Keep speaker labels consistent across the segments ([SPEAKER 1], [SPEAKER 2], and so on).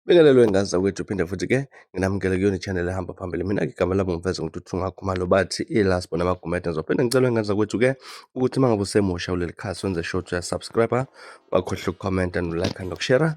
[SPEAKER 1] Bingelelwe ngane zakwethu phinde futhi ke nginamukele kuyona i-channel ehamba phambili. Mina-ke igama lami ngiveze ngokuthi Khumalo bathi i-last born amaGumede. Ngizophinde ngicela ngane zakwethu ke ukuthi uma ngabe usemusha kuleli khasi wenze sure ukuthi uyasubscribe, ungakhohlwa ukucomment and like nokushare.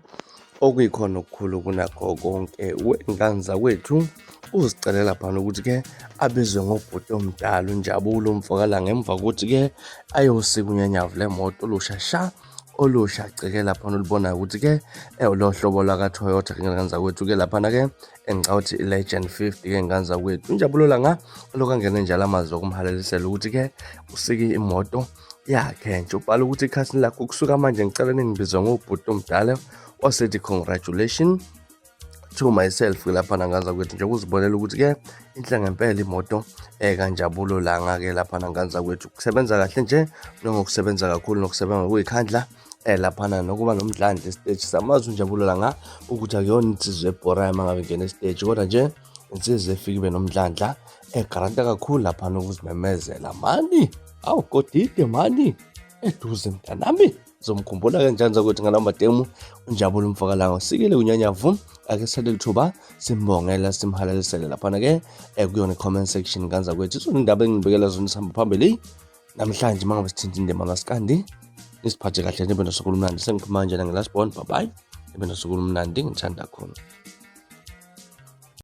[SPEAKER 1] Okuyikhona okukhulu kunakho konke wengane zakwethu uzicelela phana ukuthi ke abizwe ngobhuti omdala uNjabulo umfokala ngemva kokuthi ke ayosika unyanyavu lemoto olusha sha olusha ceke laphana olubonayo ukuthi ke lo hlobo lwaka-Toyota ke ngane zakwethu ke laphana ke engicabanga ukuthi i-Legend 50 ke ngane zakwethu. Injabulo Langa lokhu angene njalo amazwi okumhalalisela ukuthi ke usike imoto yakhe nje. Ubhala ukuthi ikhasini lakho kusuka manje ngicela ningibize ngobhuti omdala, wasethi congratulation to myself laphana ngane zakwethu, njengoba uzibonela ukuthi ke inhle ngempela imoto kaNjabulo Langa ke laphana ngane zakwethu. Kusebenza kahle nje nongokusebenza kakhulu nokusebenza ngokuyikhandla laphana nokuba nomdlandla esiteji. Samazi uNjabulo Langa ukuthi akuyona insizwa ebhorayo uma ngabe ingena esiteji, kodwa nje insizwa efike ibe nomdlandla egaranta kakhulu laphana ukuzimemezela mani awu godide mani eduze mntanami. Zomkhumbula ke njani zakwethu ngalawo mademu uNjabulo umfokalanga usikile unyanyavu. Ake sithathe lithuba simbongela simhalalisele laphana ke kuyona i-comment section ngane zakwethu. Izona indaba engibekela zona sihamba phambili namhlanje uma ngabe sithinta indima masikandi. Nisiphathe kahle nibe nosuku olumnandi. Sengiphuma nje nge-last born. Bye bye, nibe nosuku olumnandi, ngithanda khona.